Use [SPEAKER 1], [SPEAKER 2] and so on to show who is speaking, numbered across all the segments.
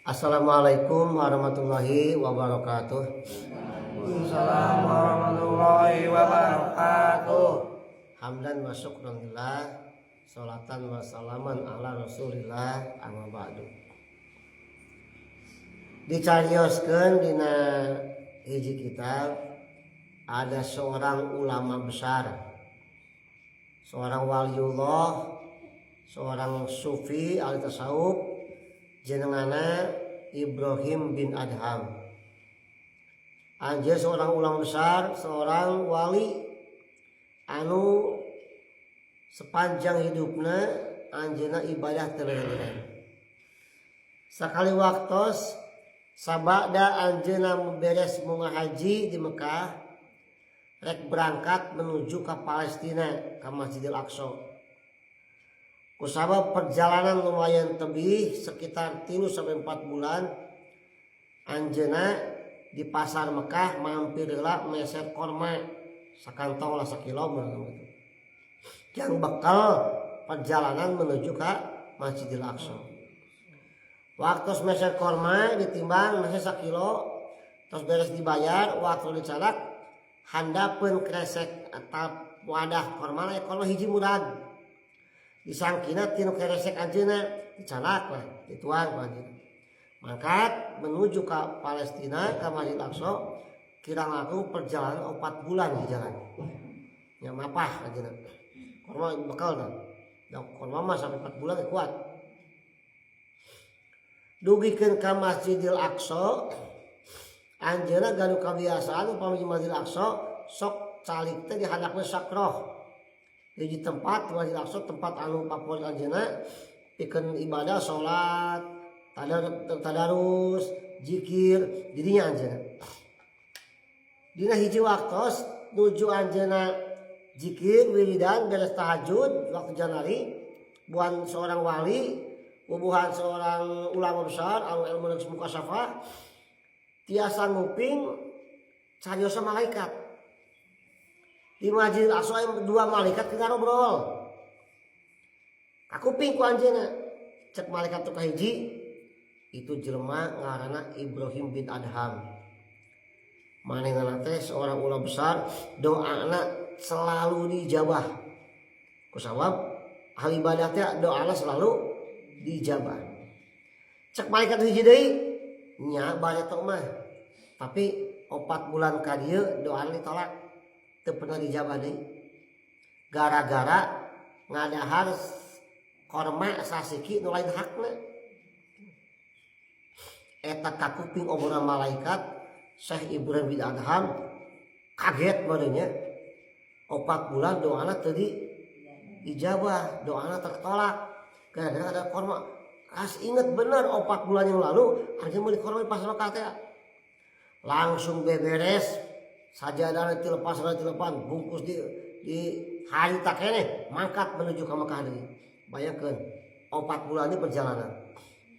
[SPEAKER 1] Assalamualaikum warahmatullahi wabarakatuh.
[SPEAKER 2] Waalaikumsalam warahmatullahi wabarakatuh.
[SPEAKER 1] Hamdan wa syukran lillah, salatan wa salaman ala rasulillah, amma ba'du. Dicarioskeun dina hiji kitab, ada seorang ulama besar, seorang waliullah, seorang sufi ahli tasawuf, jenengana Ibrahim bin Adham. Anjeun seorang ulama besar, seorang wali anu sepanjang hidupna anjeunna ibadah teu. Sakali waktos sabada anjeunna beres munggah haji di Mekah, rek berangkat menuju ke Palestina, ke Masjidil Aqsa. Kusabab perjalanan lumayan tebih, sekitar 3 sampai 4 bulan, anjeunna di pasar Mekah mampir heula meser korma sakantong lah, sakilo gitu. Yang bekal perjalanan menuju ke Masjidil Aqsa. Waktu meser korma ditimbang, meser sakilo, terus beres dibayar, waktu dicarak handapeun kresek atau wadah korma lah, korma hiji murag. Disangkina tinu keresek anjeunna, dicarak lah, dituang ku anjeunna. Mangkat menuju ke Palestina, ke Masjid Aqsa, kira ngaku perjalanan 4 bulan di jalan. Ya mapah anjeunna. Korma bekal dah. Da korma mah sampai 4 bulan ya kuat. Dugikeun ka Masjidil Aqsa, anjeunna gaduh kebiasaan upami di Masjidil Aqsa sok calik teh di handapna sakroh. Di tempat Masjid Aqsa, tempat anu favorit anjeunna pikeun ibadah, salat, tadarus, zikir didinya anjeunna. Dina hiji waktos nuju anjeunna zikir wiridan beres tahajud waktu Januari, buan seorang wali, bubuhan seorang ulama besar anu ilmu mukasyafah, tiasa nguping cariosa malaikat di Masjid Aqsa. Dua malaikat keur ngobrol, kakuping ku anjeunna. Cek malaikat tu kahiji, "Itu jelema ngaranna Ibrahim bin Adham. Manehna teh seorang ulama besar, doana selalu dijabah." Kusabab hal ibadah teh doana selalu dijabah. Cek malaikat hiji deui, "Nya bareto mah, tapi 4 bulan ka dieu doana ditolak, teu pernah dijabah deui, gara-gara ngadahar korma sasiki nu lain hakna." Eta kakuping obrolan malaikat, Syekh Ibrahim bin Adham kaget badannya. 4 bulan doana tadi ijabah, doana tertolak gara-gara ada korma. As inget bener, 4 bulan yang lalu harga beli korma di pasar Mekah teh. Langsung beberes sajadah, dilepas dilepas, bungkus di hari tak keneh, mangkat menuju ke Mekah deui. Bayangkan 4 bulan ini perjalanan,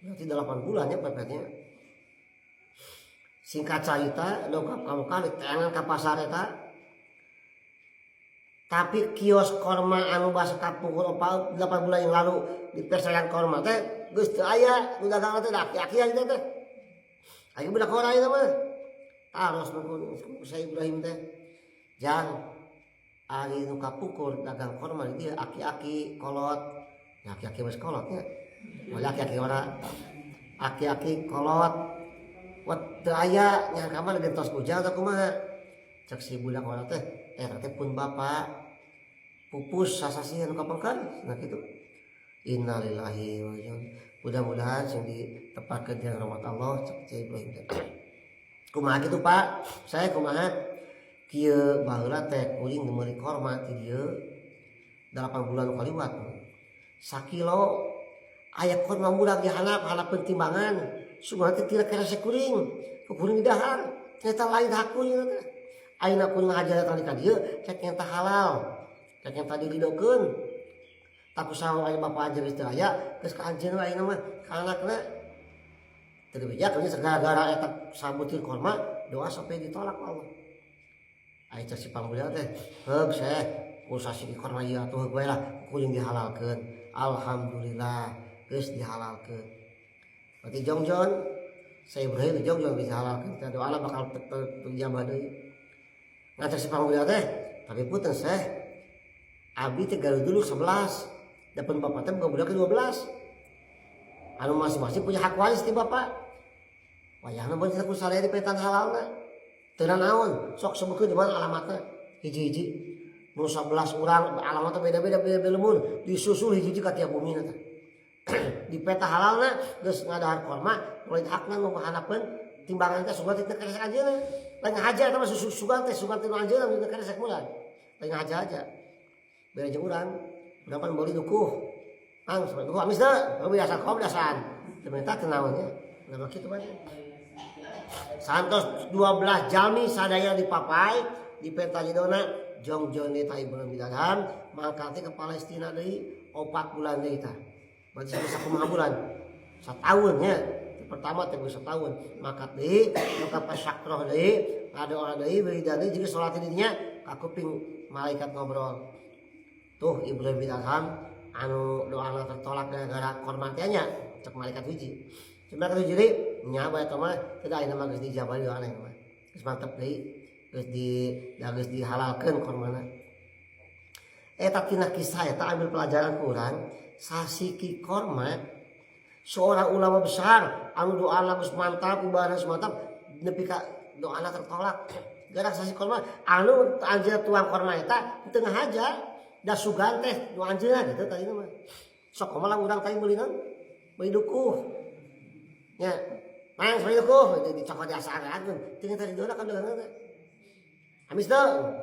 [SPEAKER 1] berarti 8 bulan ya pepetnya. Singkat cerita, dongkap ka Mekah, diteangan ke pasar eta, tapi kios korma anu basa kapungkur 8 bulan yang lalu dipesanan korma teh geus teu aya nu dagang teh, aki-aki aja teh. Ayo budak ora ieu mah taros nu Syekh Ibrahim teh, "Jang, ari nu kapungkur dagang korma di dieu aki-aki kolot ya." Aki-aki geus kolot nya, moal aki-aki ora, aki-aki kolot wat teu aya nya, kamar gentos ujang atau kumaha? Cek si budak ora teh, "Eta teh pun bapak pupus sasasih anu kapengker." Nah gitu, innalillahi wa inna, mudah-mudahan sing ditepatkeun dina rahmat Allah. Cek Syekh Ibrahim teh, "Kumaha kitu, Pak? Saya kumaha kieu, baheula teh kuring meuli korma ti dieu 8 bulan kaliwat sakilo, aya korma murag di handap, handapeun timbangan, sungguh teh tidak keresek kuring, ku kuring dahar, ternyata lain hak kuring teh. Ayeuna kuring ngajar datang ka dieu, cek nyata halal, cek nyata diridokeun. Tak usaha aya bapak aja geus teu aya, geus ka anjeun ayeuna mah, ka anakna." Teu dibejak gara-gara eta sabutir korma doa sampai ditolak Allah. Aya cek si pangmulia teh, "Heug seh, ku sasiki korma ieu atuh heug bae lah, kuring dihalalkeun." Alhamdulillah geus dihalalkeun. Berarti jongjon saya Ibrahim jongjon bisa halalkeun kita doa bakal terjabah deui. Ngan si pangmuda teh, tapi punten seh. Abi teh gaduh dulu 11. Dapat bapak teh boga budak 12. Anu masing-masing punya hak waris ti bapak. Wayahna bener ku sadaya di petan halalna. Teu naon, sok sebutkeun di mana alamatna. Hiji-hiji. Nu 11 urang alamatna beda-beda beda-beda lembur, disusul hiji-hiji ka tiap bumi teh. Di peta halalna geus ngadahar korma mulai hakna nu hanapeun timbangan teh sugan teh keresek anjeunna. Lain ngahaja eta mah sugan teh sugan teh nu anjeunna nu keresek mulai. Lain ngahaja aja. Beda jeung urang, urang pan meuli dukuh. Ang sampai dukuh amis teu, biasa kom dasaan. Teu minta teu naon nya. Udah kitu mah. Santos 12 jalmi sadaya dipapai di peta jidona jongjon ta Ibrahim bin Adham mangkat ke Palestina deui 4 bulan deui tah. Berarti sampai sakumaha bulan? Satahun nya. Pertama teh setahun. Mangkat deui nu ka pasakroh deui, ada orang deui wiridan deui jeung salat di dinya kakuping malaikat ngobrol. Tuh Ibrahim bin Adham anu doana tertolak gara-gara korban teh nya cek malaikat hiji. Cek malaikat hiji deui nya bae eta mah teu ayeuna mah geus dijabah doana mah. Geus mantep deui, geus di geus dihalalkeun kormana. Eta tina kisah eta ambil pelajaran ku urang sasiki korma seorang ulama besar anu doana geus mantap ibadah geus mantap nepi ka doana tertolak gara sasi korma anu anjeunna tuang korma eta teu ngahaja da sugan teh nu anjeunna gitu tadi mah. Sok kumaha urang tadi meuli naon? Meuli dukuh nya. Mang meuli dukuh dicokot di asaan teu tadi doana kan doana teh. Amis teu?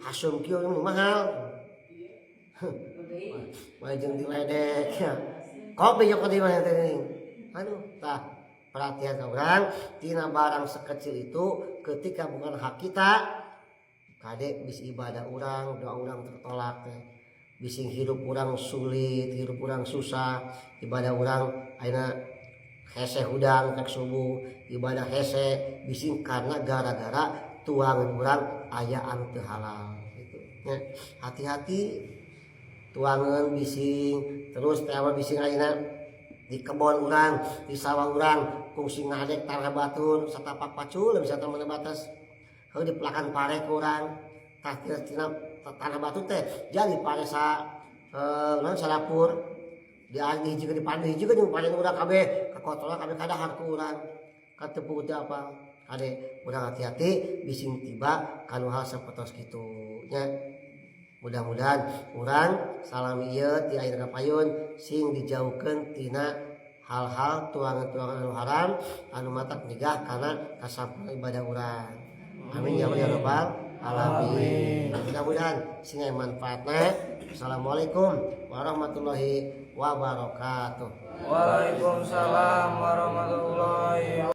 [SPEAKER 1] Hasum kieu mahal. Wah jeung diledek ya. Kopi nyokot di mana teh? Aduh, tah perhatian ka urang tina barang sekecil itu ketika bukan hak kita kade bis ibadah urang, doa urang tertolak teh. Bising hidup urang sulit, hidup urang susah, ibadah urang ayeuna hese hudang cek subuh, ibadah hese bising karena gara-gara tuangan urang aya anu teu halal gitu. Ya, hati-hati tuangan bising terus teh bising ayeuna di kebon urang, di sawah urang kungsi ngadek tanah batur satapak pacul bisa mana batas. Heuh dipelakan pare ku urang tah tina tanah batu teh jadi pare sa naon sadapur di hiji di pande hiji jeung pare urang kabeh kakotoran kabeh kadahar ku urang katepung teu apa kade urang hati-hati bising tiba kanu hal sapertos kitu nya. Mudah-mudahan urang salami ieu ti ayeuna payun sing dijauhkeun tina hal-hal tuangan-tuangan anu haram anu matak nyegah kana kasampurna ibadah urang. Amin ya Allah ya rabbal alamin. Mudah-mudahan sing aya manfaatna. Assalamualaikum warahmatullahi wabarakatuh.
[SPEAKER 2] Waalaikumsalam warahmatullahi.